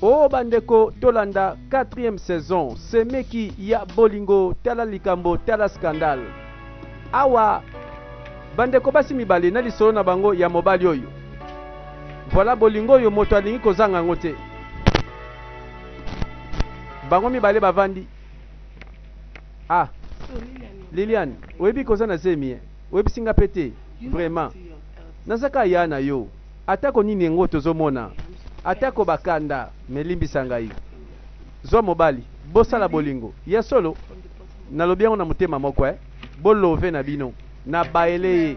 Oh bandeko tolanda quatrième saison semeki ya bolingo tala likambo tala scandale awa bandeko basi mibale na lisolo na bango ya mobali oyo voilà bolingo oyo moto alingi kozanga yango te bango mibale bavandi ah Liliane oyebi koza na zemi eh? Oyebisi nga pe te vraiment naza ka ya na yo atako nini engo tozo mona atako ba kanda mais limbisa ngai zwa mobali bosala bolingo ya solo nalobi yango na motema moko eh bo love na bino na bayele ye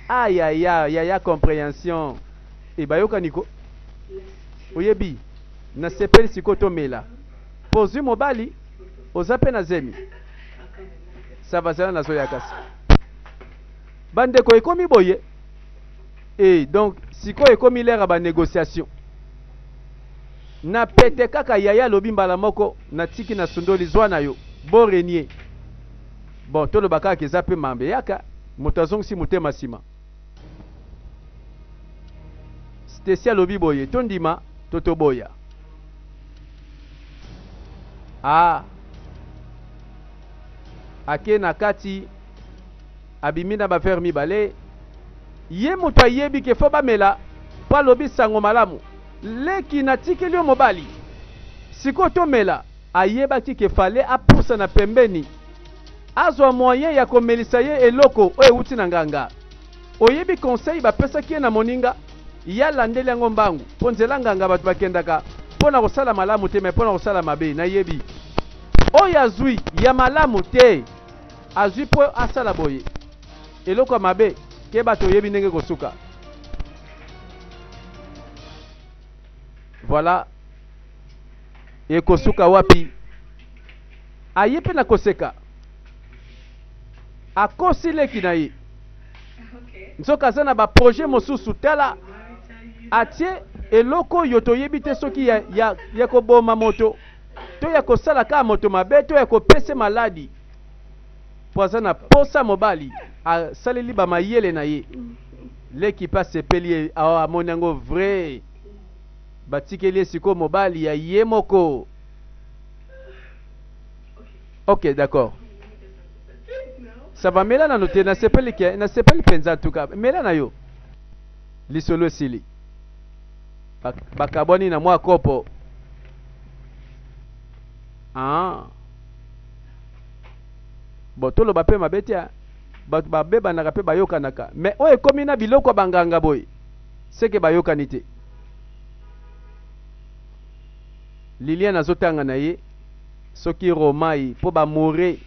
ah yaya yaya comprehension e bayokani ko oyebi nasepeli sikoyo tomela po ozwi mobali oza pe na zemi Ça va zela nazoya kasi. Bandeko ekomi boye eh donc sikoyo ekomi l'heure ya ba négociation. Na pete kaka yaya alobi mbala moko natiki na sundoli zwa na yo bo renier. Bon toloba kaka eza pe mambe yaka moto azongisi motema sima. Stacy alobi boye tondima to toboya. Ah ake na kati abimi na ba verre mibale ye moto ayebi ke fo bamela po alobi sango malamu leki natikeli yo mobali sikoyo tomela ayebaki ke fale apusana pembeni azwa moyen ya komelisa ye eloko oyo ewuti na nganga oyebi conseil bapesaki ye na moninga ye alandeli yango mbangu po nzela nganga bato bakendaka po na kosala malamu te mais po na kosala mabe nayebi oyo azwi ya malamu te azwi po asala boye eloko ya mabe keba toyebi ndenge kosuka voilà ekosuka wapi aye mpe na koseka akosi leki na ye nzoka aza na baprojet mosusu tala atie eloko oyo toyebi te soki ya, ya, ya koboma moto to ya kosala kaka moto mabe to ya kopesa maladi mpo aza na posa mobali asaleli bamayele na ye leki mpe asepeli ye amoni yango vrai batikeli ye sikoyo mobali ya ye moko ok d'accord ça va mela nano te nasepeli ke nasepeli mpenza tuka mela na yo lisolo esili bakabwani na mwa kopo ah. Bon toloba mpe mabe te bato babebanaka mpe bayokanaka mais oyo ekomi na biloko ya banganga boye seke bayokani te Liliane azotanga na ye soki romai mpo bamore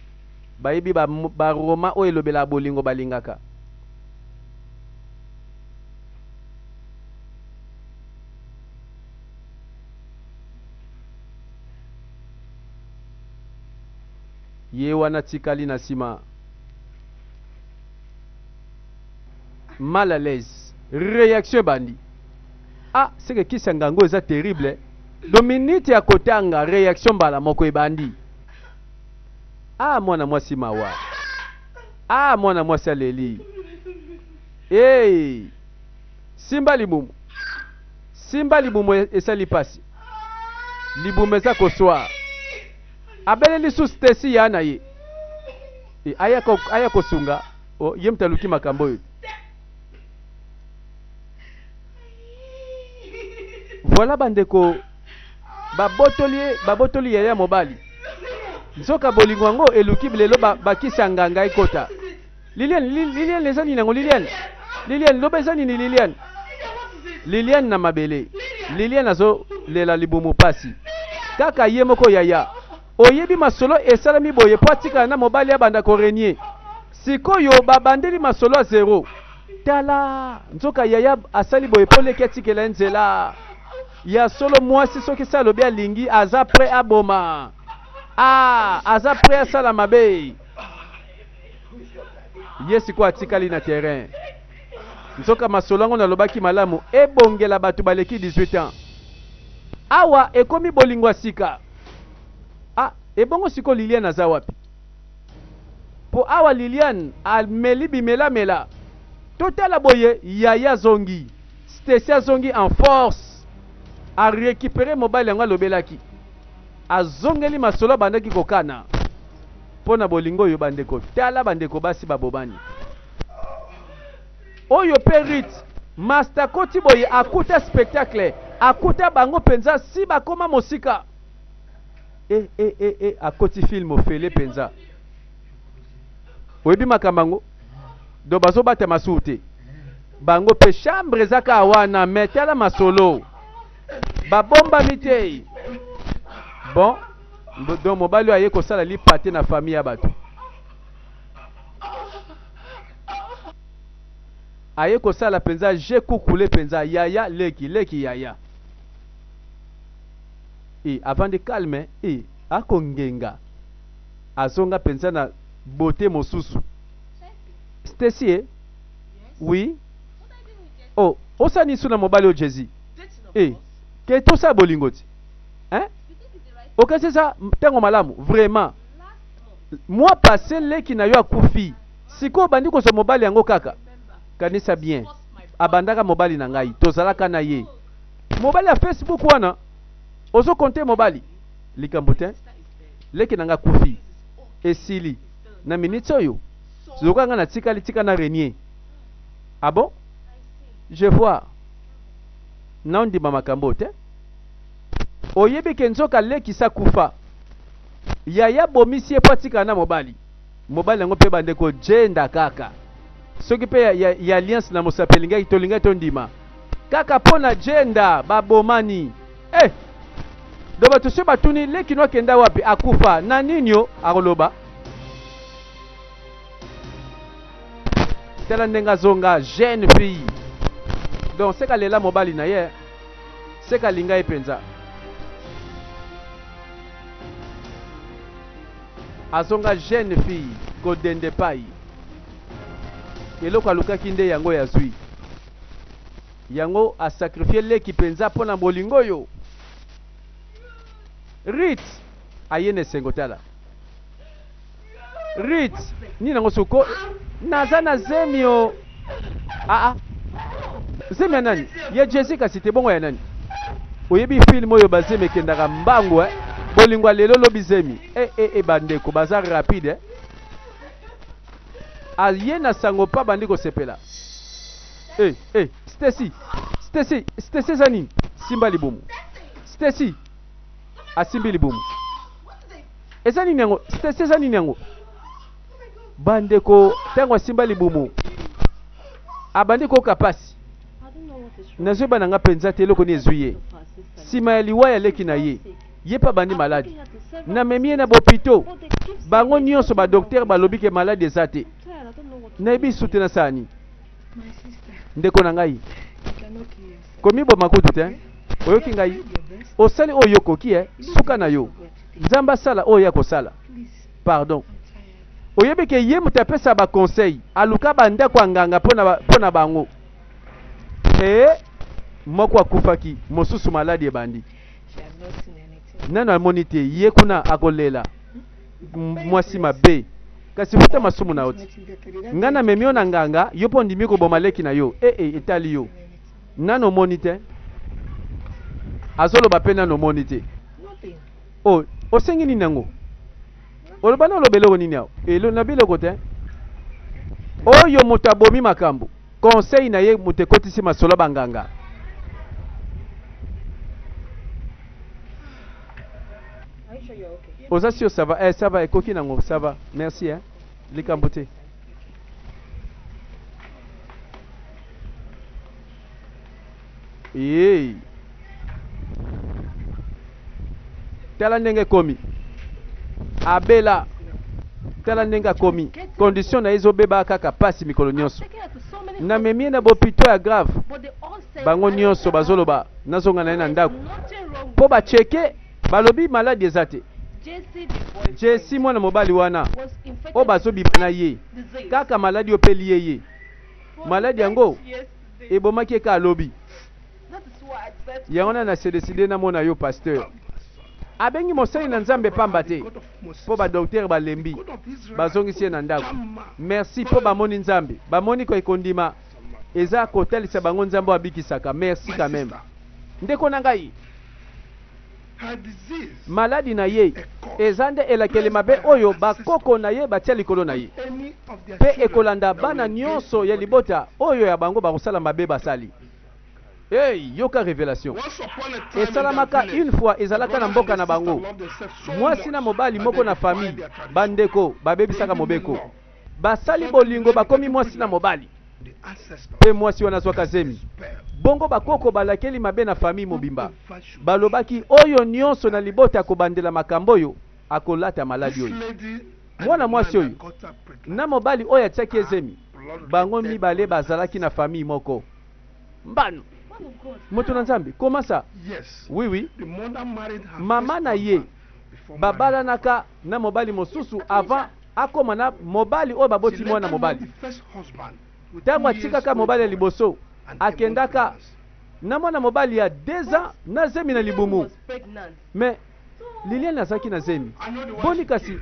bayebi baroma ba oyo elobelaka bolingo balingaka ye wana tikali na nsima mal à l'aise réaction ebandi ah seke kisi ya ngango eza terrible do minute ya kotanga réaction mbala moko ebandi ah mwana mwasi mawa ah mwana mwasi aleli hey, simba libumu simba libumu esali pasi libumu eza koswa abeleli lisusu Stacy ya na ye e, aya, ko, aya kosunga o, ye moto aluki makambo oyo voilà bandeko babotoli ye babotoli yaya mobali nzoka bolingo yango eluki lelo bakisi ya nganga ekota Liliane, Liliane eza nini yango Liliane? Liliane loba eza nini Liliane? Liliane na mabele. Liliane azo lela libumu pasi. Kaka ye moko yaya. Oyebi masolo esalami boye po atikala na mobali abanda ko renier. Sikoyo babandeli masolo ya zero. Tala nzoka yaya asali boye po leki atikela ye nzela. Ya solo mwasi soki se alobi alingi aza prêt aboma. Ah, aza prêt asala mabe. Ye sikoyo atikali na terrain. Nzoka masolo yango nalobaki malamu ebongela bato baleki 18 ans. Awa ekomi bolingo ya sika. Ah, ebongo sikoyo Liliane aza wapi? Po awa Liliane ameli bimelamela. Totala boye yaya azongi. Stacy azongi en force. A recuperer mobali yango alobelaki. Azongeli masolo abandaki kokana mpo na bolingo oyo bandeko. Tala bandeko basi babomani. Oyo pe Ruth, masta akoti boye akuta spectacle, akuta bango penza si bakoma mosika. Eh eh eh eh akoti film ofele penza. Oyebi makambo yango? Donc bazo batama suu te. Bango pe chambre eza kaka wana mais tala masolo. Babombami te. Bon, donc mobali oyo aye kosala lipa te na famille ya bato. Aye kosala penza je kukule penza yaya leki leki yaya. E avandi calme e ako ngenga. Azonga penza na beaute mosusu. Stacy eh? Oui. Oh, osala nini na mobali oyo Jesus? Eh, ke tosala bolingo ti. Hein? Okasi eza ntango malamu vraiment. Mois passé leki na yo akufi. Sikoyo obandi kozwa mobali yango kaka? Kanisa bien. Abandaka mobali na ngai, tozalaka na ye. Mobali ya Facebook wana ozo compter mobali? Likambo te. Leki na ngai akufi. Esili. Na minutes oyo lokola ngai natikali tika na renier. Ah bon? Je vois. Nao ndima makambo oyo te. Oyebi ke nzoka leki sa kufa. Yaya abomisi ye po atikala na mobali. Mobali yango pe ba ndeko djenda kaka. Soki pe ya, ya, ya alliance na mosapi elingaki tolingaki tondima. Kaka po na djenda ba bomani. Eh! Donc bato soki batuni leki no akenda wapi akufa na ninio akoloba tala ndenge azonga jeune fille. Donc seka lela mobali na ye seka alinga ye penza. Azonga jeune fille kodende epayi. Eloko alukaki nde yango oyo azui. Yango a sacrifier leki penza pona bolingo oyo. Ruth aye na esengo tala. Ruth nini yango suko naza na zemi o. Ah ah. Zemi ya nani? Ya Jesse kasi te bongo ya nani? Oyebi film oyo ba zemi ekendaka mbangu eh? Bolingo ya lelo lobi zemi. Eh eh eh ba ndeko baza rapide eh? Aye na sango pa bandi kosepela. Eh eh Stacy Stacy Stacy eza nini? Simba libumu. Stacy asimbi libumu. Eza nini yango? Stacy eza nini yango? Bandeko tango asimba libumu abandi koyoka pasi. Nazoyeba na nga penza te eloko nini ezui ye. Sima ya liwa ya leki na ye, ye pe abandi maladi. Namemi ye na bopito, bango nionso ba docteur balobi ke maladi eza te. Nayebi lisusu te nasala nini. Ndeko na ngai, komiboma kutu te. Oyoki ngai? Osali oyo yo okoki eh, suka na yo. Nzambe asala oyo ye akosala. Pardon. Oyebi ke ye moto apesa ba conseil, aluka ba ndako ya nganga mpo na bango. Ee, moko akufaki, mosusu maladi ebandi. Nanu amoni te, ye kuna akolela. Mwasi mabe. Kasi futa masumu na yo ti. Nga na memi yo na nganga, yo pe ondimi koboma leki na yo. Eh eh, etali yo. Nanu omoni te? Azoloba pe nanu omoni te. Oh, osengi nini yango? Oloba na oloba eloko nini awa? Elo na biloko te. Oyo moto abomi makambo. Conseil na ye moto ekotisi masolo ba nganga. Oza sur ça va? Eh ça va ekoki nango ça va. Merci hein. Likambo te. Eey. Tala ndenge ekomi. Abela. Tala ndenge akomi. Condition na ye ezobeba kaka pasi mikolo nyonso. Namemi ye na bopito ya grave. Bango nyonso bazoloba nazonga na ye na ndako. Po ba cheke balobi maladi eza te. Jesse mwana mobali wana oyo bazobima na ye kaka maladi oyo pe elie ye. Maladi yango ebomaki ye kaka lobi. Yango wana na se decide namona yo pasteur. Abengi mosali na Nzambe pamba te po ba docteur balembi bazongisi ye na ndaku. Merci po bamoni Nzambe, bamoni ko kondima eza kotalisa bango Nzambe oyo abikisaka. Merci quand meme. Ndeko na ngai, maladi na ye eza nde elakeli mabe oyo bakoko na ye batia likolo na ye, mpe ekolanda bana nyonso ya libota oyo ya bango bakosala mabe basali. Hey, yoka revelation. Esalamaka une fois ezalaka na mboka na bango. Mwasi na mobali moko na famille, bandeko babebisaka mobeko. Basali bolingo bakomi mwasi na mobali. Pe mwasi wana azwaka zemi. Bongo bakoko balakeli mabe na famille mobimba. Balobaki oyo nionso na libota akobandela makambo oyo akolata maladi oyo. Mwana mwasi oyo na mobali oyo atiaki ye zemi bango mibale bazalaki na famille moko. Mbano. Moto na Nzambe, comment ça? Oui oui. Mama na ye babalanaka na mobali mosusu avant akoma na mobali oyo baboti mwana mobali. Tango atikaka mobali ya liboso, akendaka na mwana mobali ya 2 ans na zemi na libumu. Mais Liliane azalaki na zemi. Boni kasi?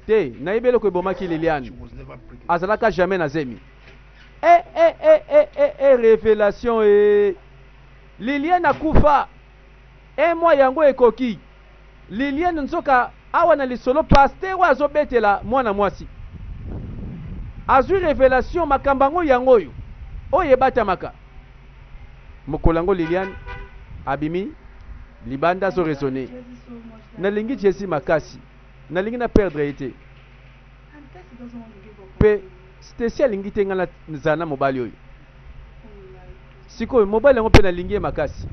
Te, nayebi eloko ebomaki Liliane. Azalaka jamais na zemi. Eh eh eh eh eh eh revelation eh. Liliane akufa. Un mois yango ekoki. Liliane nzoka awa na lisolo pasteur oyo azo betela mwana mwasi azui revelation makambo yango yango oyo oyo ebatamaka mokolo yango Liliane abimi libanda azo raisonner nalingi Jesus makasi nalingi na perdre ye te pe Stecy alingi te nga nazala na mobali oyo Sikoyo mobali yango pe nalingi ye makasi.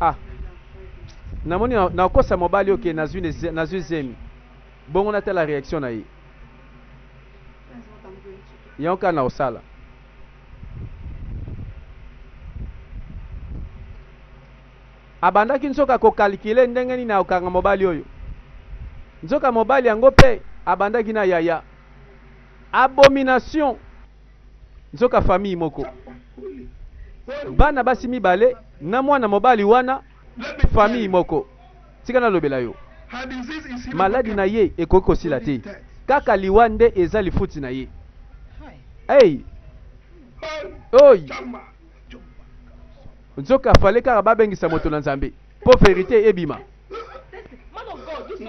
Ah namoni nakosa mobali oyo ke nazui nazui zemi bongo natala reaction na ye. Yango kaka nakosala. Abandaki nzoka ko calculer ndenge nini akokanga mobali oyo. Nzoka mobali yango pe abandaki na yaya. Abomination! Nzoka famille moko. Bana basi mibale na mwana mobali wana famille moko. Tika nalobela yo. Maladi na ye ekoki kosila te. Kaka liwa nde eza lifuti na ye. Hey! Oy! Nzoka fallait kaka babengisa moto na Nzambe po verite ebima.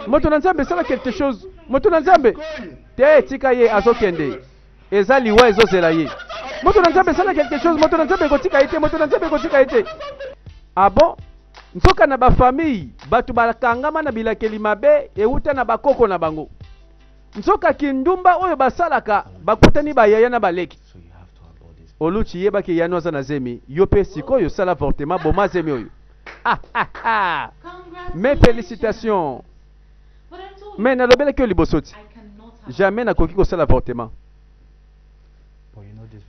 Moto na Nzambe sala quelque chose. Moto na Nzambe te tika ye azokende. Eza liwa ezozela ye. Moto na Nzambe sala quelque chose. Moto na Nzambe ekotika ye te. Moto na Nzambe ekotika ye te. Ah bon? Nzoka na ba famille bato bakangama na bilakeli mabe ewuta na bakoko na bango. Nzoka kindumba oyo basalaka bakutani ba yaya na baleki. Oluchi yeba ke y'anno aza na zemi yo pe sikoyo sala avortement boma zemi oyo ah ah ah mes felicitations mais nalobelaki yo liboso ti jamais nakoki kosala avortement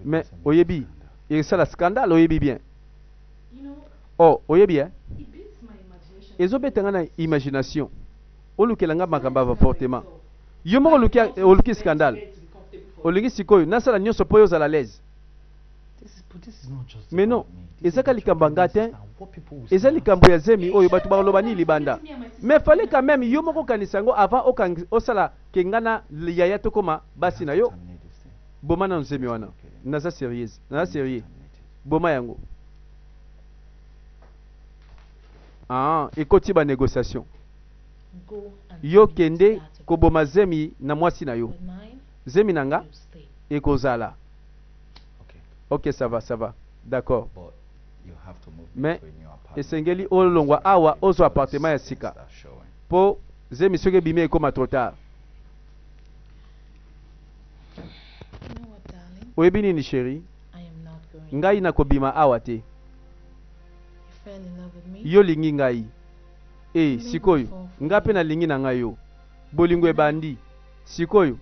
mais oyebi esala scandale oyebi bien oh oyebi eh ezobeta nga na imagination olukela nga makambo ya avortement Yo moko oluki oluki scandale. Olingi sikoyo nasala nionso po yo ozala à l'aise? Mais non, eza ka likambo ya nga tein, eza likambo ya zemi oyo batu bakoloba nini libanda? Mais fallait quand meme yo moko okanisa yango avant osala ke nga na yaya tokoma basi na yo. Boma nanu zemi wana. Naza serieuse, naza serieux. Boma yango. Ah, ekoti ba negociations. Yo kende koboma zemi na mwasi na yo. Zemi na nga ekozala. Ok ça va ça va d'accord. Mais esengeli olongwa awa ozwa appartement ya sika po zemi soki ebimi ekoma trop tard. Oyebi nini cherie? Ngai nakobima awa te. Yo olingi ngai. Eh sikoyo nga pe na lingi na nga yo bolingo ebandi sikoyo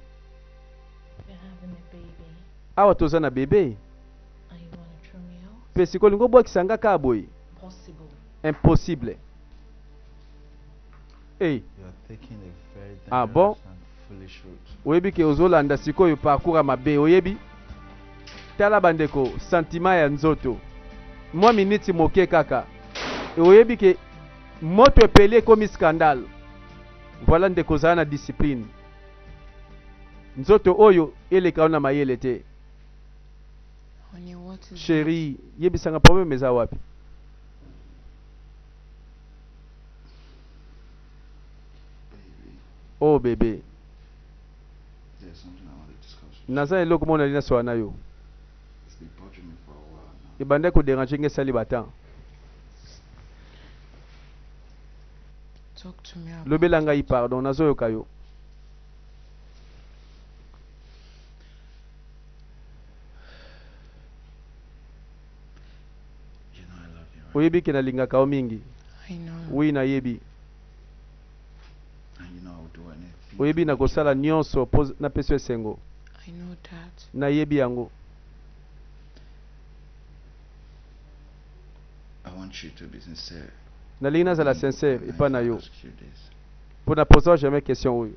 awa toza na bebe pe sikoyo olingi obwakisa nga kaka boye impossible eh ah bon oyebi ke ozolanda sikoyo parcours ya mabe oyebi tala bandeko sentiment ya nzoto mwa miniti moke kaka oyebi ke Moto epeli ekomi scandale. Voilà ndeko zala na discipline. Nzoto oyo eleka yo na mayele te. Honey, what is it? Chérie, yebisa nga problème eza wapi? Oh bebe. Naza na eloko moko nalingi nasolola na yo. Ebandaki ko deranger nga esali ba temps. Talk to me about Lobela ngai it. pardon, nazoyoka yo. Oyebi ke nalingaka yo mingi. I know. Oui, nayebi. Oyebi nakosala nionso mpo napesa yo esengo. I know that. Nayebi yango. Nalingi nazala sincère epai na yo mpo na posa yo jamais question oyo.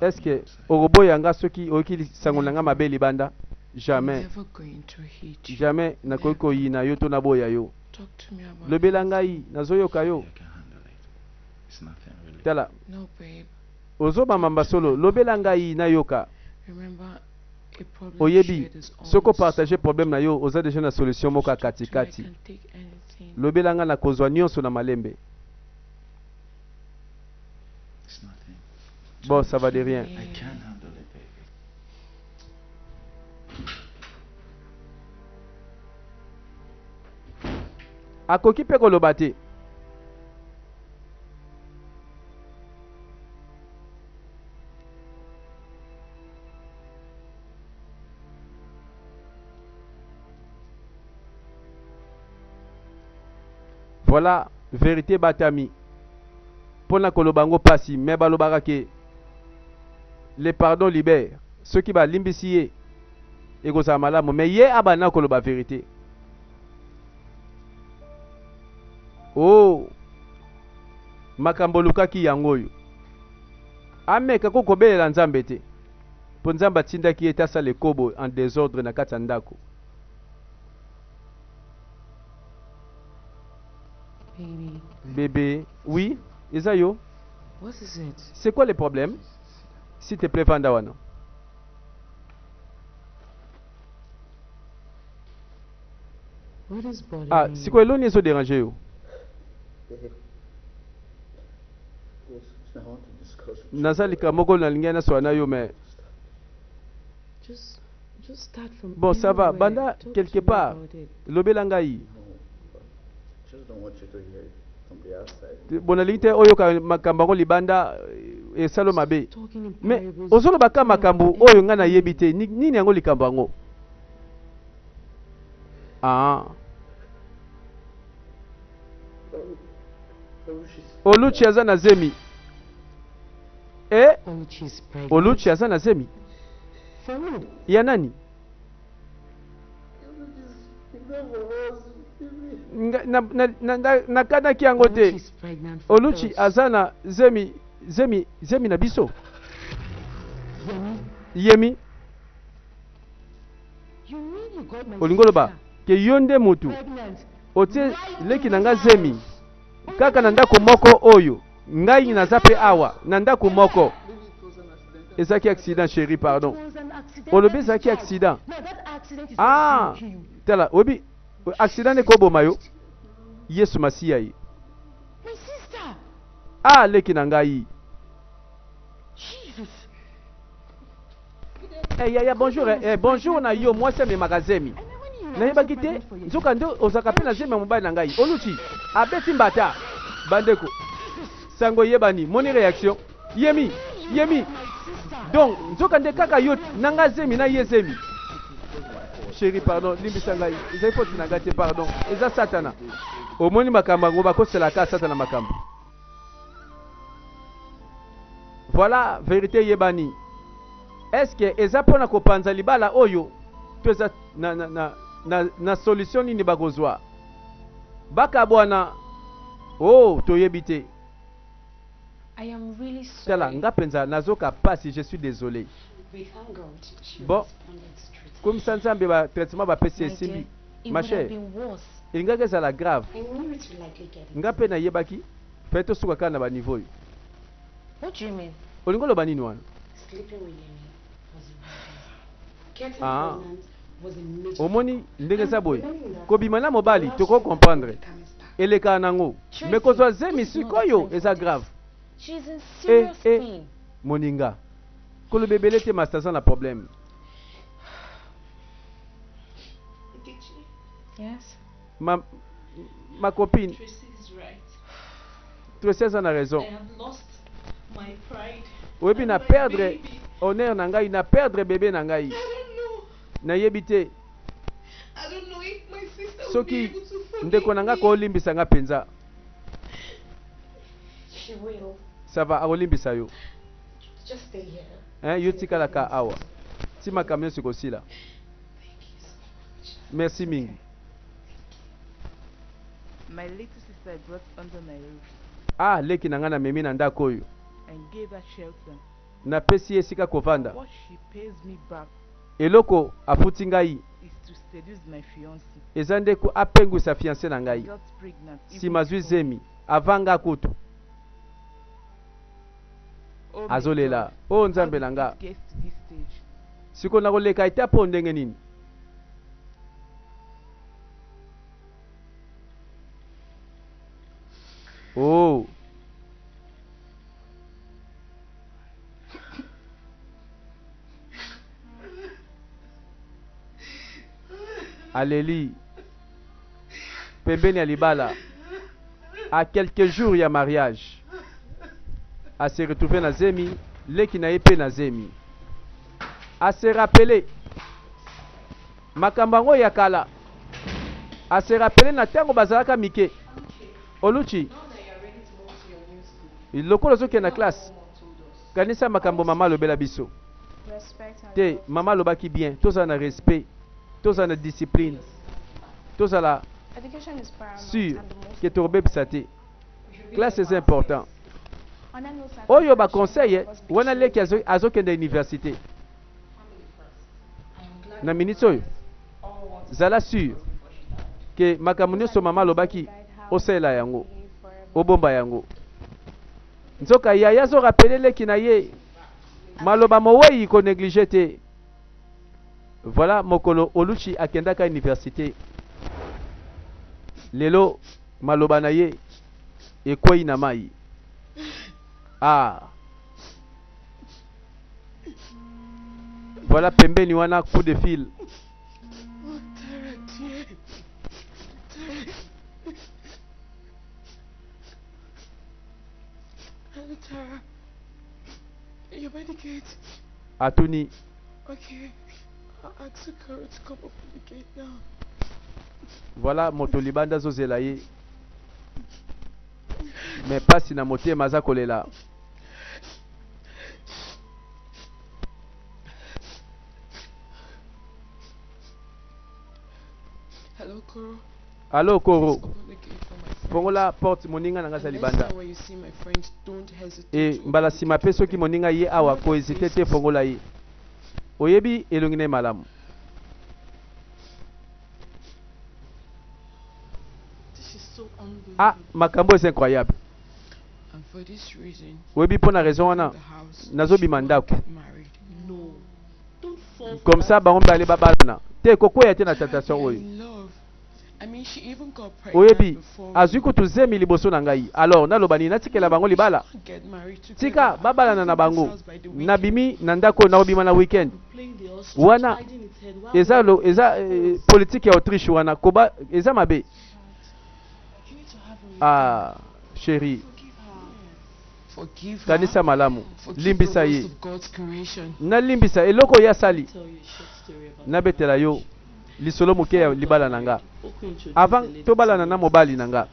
Est-ce que okoboya nga soki oyoki sango na nga Never. mabe libanda? I'm Jamais. never going to hate you. Jamais nakoki Never. koyina yo to naboya yo. Talk to me about Lobela it. ngai, nazoyoka yo. Tala, No, babe. ozobamba Talk to me mbasolo, lobela about it. ngai nayoka. Remember, a problem Oyebi, shared is soki always opartage solved. problème na yo, oza deja na solution moko ya Just talk to me. I katikati. can take anything. Lobela ngai nakozwa nyonso na malembe. Bon, Talk ça va to de rien. me. Akoki mpe koloba te. Voilà verite ebatami pona koloba yango pasi mais balobaka ke le pardon libère soki ba limbisi ye ekozala malamu mais ye abanda koloba verite oh makambo olukaki yango oyo ameka ko kobelela nzambe te po nzambe atindaki ye te asala ekobo en desordre na kati ya ndako. Baby. Bebe, oui, eza yo? What is it? C'est quoi le problème? S'il te plaît, vanda wana. What is Ah, bothering sikoyo you? eloni ezo déranger yo? Naza likambo moko nalingi nasola na yo mais Just just start from bon ça va, anywhere. banda Talk quelque to me part. about it. Lobela ngai. Bon nalingi te oyoka makambo yango libanda eh, esalo Stop mabe. talking in Mais parables. ozoloba ka Tell me makambo about oyo ngai nayebi anything. te. Nini yango likambo yango? Ah. Oluchi aza na zemi. Eh, Oluchi is pregnant. Oluchi aza na zemi. For who? Ya nani? Nakanaki yango Oluchi te. is pregnant for Oluchi us. aza na zemi zemi zemi na biso. Yemi, Yemi, you mean you got my olingi oloba sister ke yo nde mutu pregnant otie right leki in na nga this zemi house? kaka na Only in ndako this moko house. oyo ngai In naza this pe awa house. na ndako In moko. this Ezalaki accident chérie It pardon. was an Olobi accidental ezalaki discharge. accident. Now that accident is what's Ah, going to kill you. tala oyebi accident nde Jesus koboma yo. Christ. Yesu Masiya ye. My sister. Ah leki na ngai. Jesus. Eh yaya bonjour eh, eh, bonjour na yo mwasi amemaka zemi. I never knew you were also Nayebaki te pregnant for your nzoka nde ozalaka mpe na zemi ya mobali na ngai. Oluchi abeti mbata. Bandeko sango eyebani moni reaction yemi You yemi got my sister donc nzoka nde kaka yo pregnant. na nga zemi na ye zemi. Chérie pardon limbisa ngai ezali foti na ngai te pardon eza satana. Omoni makambo yango bakoselaka satana makambo. Voilà verite eyebani. Est ce que eza pona kopanza libala oyo to eza na, na, na, na, na solution nini bakozwa? Bakabwana oh toyebi te. I am really Tala sorry. nga penza nazoka pasi je suis desole. We thank God she Bon responded straight kumisa away. nzambe ba traitement bapesi My dear, esimbi. it Ma would have chère been worse. elingaki ezala grave. I knew it would likely get Nga it. pe nayebaki fallait tosuka kaka na ba niveau oyo. What do you mean? Olingi oloba nini wana? Sleeping with Yemi was really Getting Ah. pregnant was a major Omoni ndenge eza And boye, remembering that kobima na mobali the last toko year comprendre, became his back. elekaka nango, Tracy, me kozwa zemi this is not the sikoyo time for eza this. grave. She's in Eh, serious eh. pain. Moninga, koloba ebele te, master aza na problème. Nkechi, Yes. Ma copine. Tracy is right. Tracy aza na raison. I have lost my pride. Oyebi, and na my perdre baby. honneur na ngai, na perdre bebe na ngai. I don't know. Nayebi te I don't know if my sister will be soki able to forgive ndeko na ngai me. akolimbisa nga mpenza. She will. Ça va, akolimbisa yo. Just stay here. Hein, yo tikalaka awa ti makambo nyonso ekosila. Thank you so much. Merci mingi. My little sister I brought under my roof Ah, leki na ngai namemi na ndako oyo, and gave her shelter. napesi ye esika kovanda. What she pays me back Eloko afuti ngai is to seduce my fiancé. eza nde apengwisa fiancé na ngai. Got pregnant even Nsima azwi before me. zemi avant nga kutu. Oh my Azolela God. o How nzambe did na nga. it get to this stage? Sikoyo nakoleka etape oyo ndenge nini? Oh, aleli pembeni ya libala, à quelques jours ya mariage, ase retrouve na zemi, leki na ye mpe na zemi. Ase rappeler makambo yango ya kala, ase rappeler na ntango bazalaka mike. Oluchi, lokola ozokende na classe, kanisa makambo mama alobela biso. Respect and Te love. mama alobaki bien, tozala na respect, tozala na discipline, tozala Education is paramount sûr and the most ke tokobebisa te. Classe eza important. On that note, I Oyo think baconseil was wana, betrayed. leki azokende université na miniti oyo, zala sûr ke makambo nyonso mama alobaki osalela yango, obomba yango. Nzoka yaya azorappeler leki na ye maloba mowei, konéglige te. Voilà mokolo Oluchi akendaka université. Lelo maloba na ye ekwei na mai. Ah, voilà pembeni wana, coup de fil. Oh, Tara, dear. Tara. Hello, Tara. You're by the gate. Atuni. Okay. I'll ask the car to come open the gate now. Voilà moto libanda azozela ye, me pasi na motema, aza kolela. Hello, Koro. Alo Koro. Please open the gate for my friend. Fongola porte, moninga na ngai aza And next libanda. time when you see my friends, don't hesitate E to mbala open the nsima gate mpe for soki them. moninga ye awa, kohésiter te, fongola ye, oyebi elongi na ye malamu. This is so Ah, unbelievable. makambo eza incroyable. And for this reason, Oyebi mpo na raison wana the house nazobima she won't ndako. get married. No. Don't fall for Comme ça that. bango mibale babalana te, kokwea te na Tara, tentation they are oyo. in love. I mean, she even got pregnant Oyebi, before azwi me. kutu zemi liboso na ngai. Alors naloba nini? Natikela bango We libala? can't get married together. Tika I'm babalana na leaving this bango. house by the weekend. Nabimi na ndako oyo, nakobima na weekend. Playing the ostrich, Wana hiding its head while eza we lo, eza politique ya Autriche wana, koba eza mabe. You need to have a rethink. Ah chéri, Forgive her. Forgive her. kanisa malamu. Forgive the Limbisa worst ye. of God's creation. Nalimbisa eloko oyo asali. Tell you a short story about my Nabetela yo marriage. lisolo moke ya Before we got libala na nga. married, Oko introduced Avant a lady to tobalana me na as mobali his na nga, sister.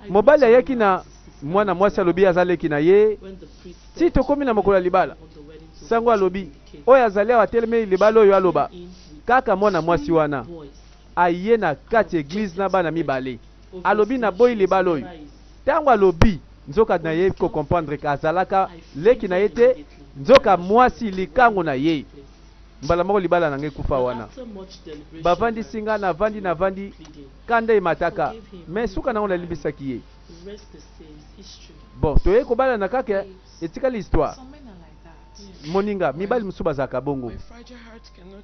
I got mobali to know ayaki her na as his sister mwana later mwasi, alobi on. aza leki na ye. When the priest Ti said tokomi na mokolo ya libala, on the wedding to sango which alobi indicate oyo azali awa atelemeli libala oyo, aloba came in with kaka mwana mwasi three wana boys. aye na kati église na bana mibale, alobi Obviously, naboyi she is libala oyo. never his. Ntango alobi, nzoka na ye kocomprendre ke azalaka leki na ye te, nzoka mwasi likango na ye. Mbala moko libala na ngai ekufa wana. Bavandisi nga, navandi, navandi, kanda emataka, me suka nango nalimbisaki ye. Bon, toye kobalana kaka, etikali histoire. Some men are like that. Moninga, mibali mosusu bazalaka bongo.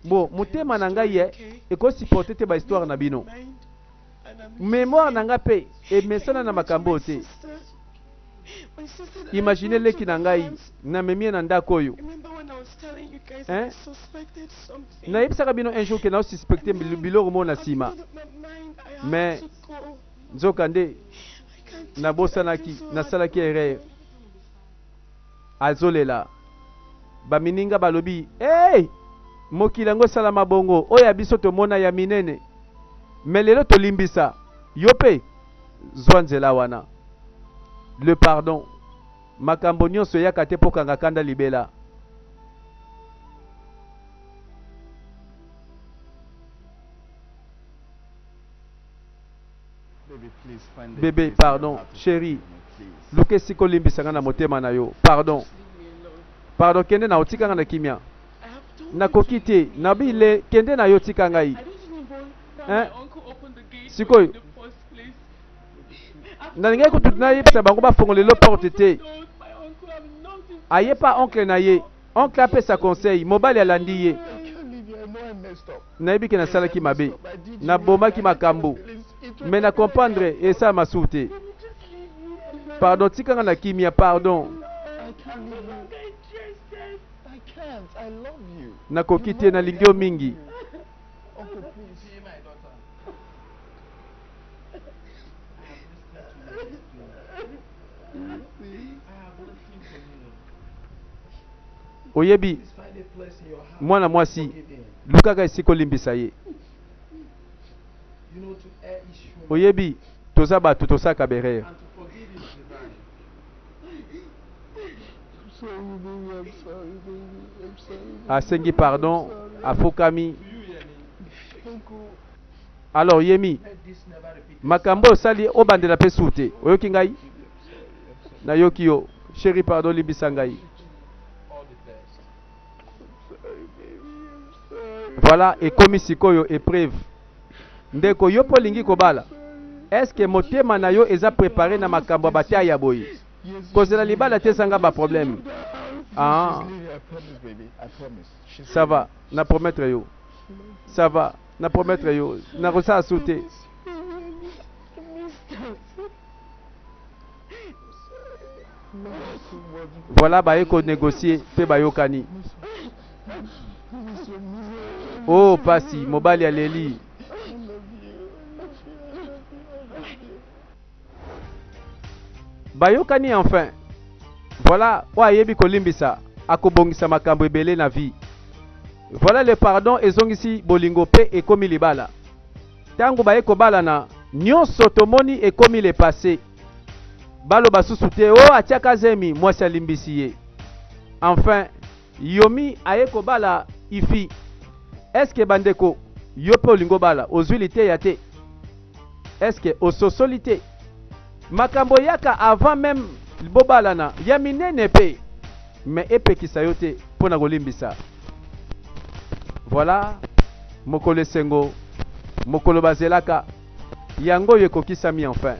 Bo, motema na ngai ye ekosupporte te bahistoire na bino. Memoire na ngai mpe emesana na makambo oyo te. Imagine leki na ngai namemi ye na ndako oyo. Hein? Nayebisaka bino un jour ke nao suspecte biloko moko na nsima. Mais nzoka nde nabosanaki, nasalaki erreur. Azolela. Ba mininga balobi, Hey! Mokili yango esalama bongo, oyo ya biso tomona ya minene. Mais lelo tolimbisa. Yo pe zwa nzela wana. Le pardon. Makambo nionso eyaka te po kanga kanda libela. Bebe pardon cherie luka esika olimbisa nga na motema na yo pardon pardon kende na yo tika nga na kimia nakoki te nabi le kende na yo tika ngai hein sikoyo nalingaki kutu nayebisa bango bafongolelo porte te aye pa oncle na ye Oncle apesa conseil, mobali alandi ye. Nayebi ke nasalaki mabe, nabomaki makambu mais na comprendre esalama suu te. Pardon tika nga na kimia pardon. Nakoki te, nalingi yo mingi. Oyebi, mwana mwasi, lukaka esika olimbisa ye. Oyebi, toza bato tosalaka berere. Asengi pardon, afukami. Alors Yemi, makambo osali obandela pe su te. Oyoki ngai? Nayoki yo. Chérie pardon limbisa ngai. Voilà, ekomi sikoyo épreuve. Ndeko yo po olingi kobala. Est-ce que motema na yo eza préparé na makambo ya bataille ya boye? Kozela libala te ezanga ba problème. Ah. Ça va, na promettre yo. Ça va, na promettre yo. Nakosala su te. Voilà baye ko negocier pe bayokani. Oh pasi mobali aleli. Bayokani enfin. Voilà oyo ayebi kolimbisa akobongisa makambo ebele na vie. Voilà le pardon ezongisi bolingo pe ekomi libala. Tango baye kobalana nionso tomoni ekomi le passe. Baloba susu te oh atiaka zemi mwasi alimbisi ye. Enfin Yomi aye kobala Ifi. Est-ce que bandeko yo pe olingi obala ozui liteya te? Est-ce que ososoli te? Makambo eyaka avant meme bobalana ya minene pe mais epekisa yo te pona kolimbisa. Voilà mokolo esengo mokolo bazelaka yango oyo ekokisami enfin.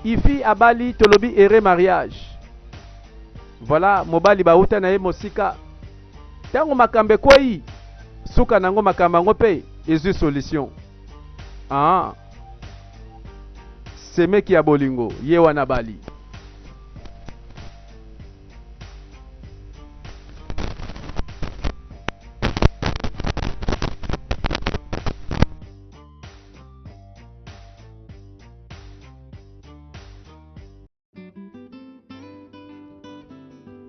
Ifi abali tolobi heureux mariage. Voilà mobali bawuta na ye mosika tango makambo ekweyi suka nango makambo yango pe ezui solution. Ah semeki ya bolingo ye wana abali.